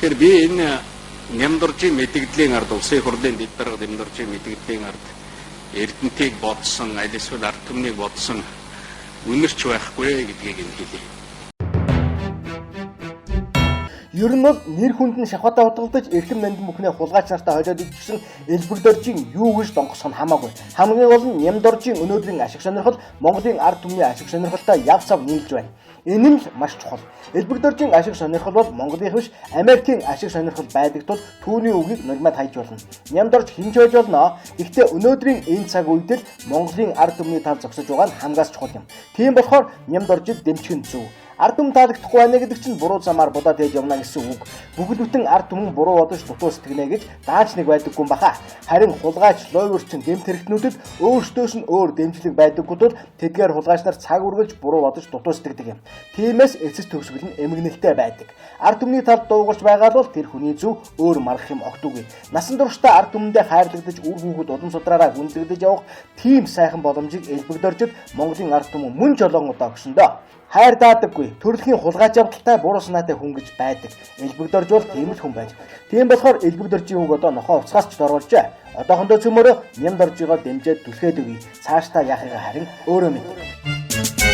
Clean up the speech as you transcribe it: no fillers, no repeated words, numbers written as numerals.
Тэгэхээр би энэ Нямдоржийн мэдэгдлийн ард улсын хурлын дэд дарга Нямдоржийн мэдэгдлийн ард Эрдэнтийг бодсон, аль эсвэл ард түмнийг бодсон үнэрч байхгүй гэдгийг нь хэлье. Ер нь бол нэр хүнд нь шахватаа хутгалдаж эрхэм нандин бүхнээ хулгайч нартай хожоод идчихсэн Элбэг Доржийн юу гэж донгосох нь хамаагүй. Хамгийн гол нь Нямдоржийн өнөөдрийн ашиг сонирхол Монголын ард түмний ашиг сонирхолтой яв сав нийлж байна. Энэ нь л маш чухал. Элбэг Доржийн ашиг сонирхол бол Монголынх биш Америкийн ашиг сонирхол байдаг тул түүний үгийг нулимаад хайж болно. Нямдорж хэн ч байж болно. Гэхдээ өнөөдрийн энэ цаг үед л Монголын ард түмний тал зогсож байгаа нь хамгаас чухал юм. Тийм болохоор Нямдоржийг дэмжих нь зөв. Ард түмэн таалагдахгүй байна гэдэг чинь буруу замаар будаад ээж явна гэсэн үг. Бүхэл бүтэн ард түмэн буруу бодож дутуу сэтгэнэ гэж даанч нэг байдаггүй юм баха. Харин хулгайч, луйварчин, гэмт хэрэгтнүүдэд өөрсдөөс нь өөр дэмжлэг байдаггүй тул тэдгээр хулгайч нар цаг үргэлж буруу бодож дутуу сэтгэдэг юм. Тиймээс эцэс төгсгөл нь эмгэнэлтэй байдаг. Ард түмний талд дуугарч байгаа бол тэр хүний зөв өөр маргах юм огт үгүй. Насан туршдаа ард түмэндээ хайрлагдаж үр хүүхэд удам судраараа хүндлэгдэж явах тийм сайхан боломжийг Элбэг Доржид Монголын ард түмэн мөн жолоон удаа өгсөн дөө. Хайр даадаггүй, төрөлхийн хулгайч явдалтай буруу санаатай хүн гэж байдаг. Элбэг Дорж бол тийм л хүн байж. Тийм болохоор Элбэг Доржийн үг одоо нохоо уцгаас ч дорволжээ. Одоохондоо цөмөрөө Нямдоржийгоо дэмжиж түлхээд өгье. Цаашдаа яахыгаа харин өөрөө мэддэг.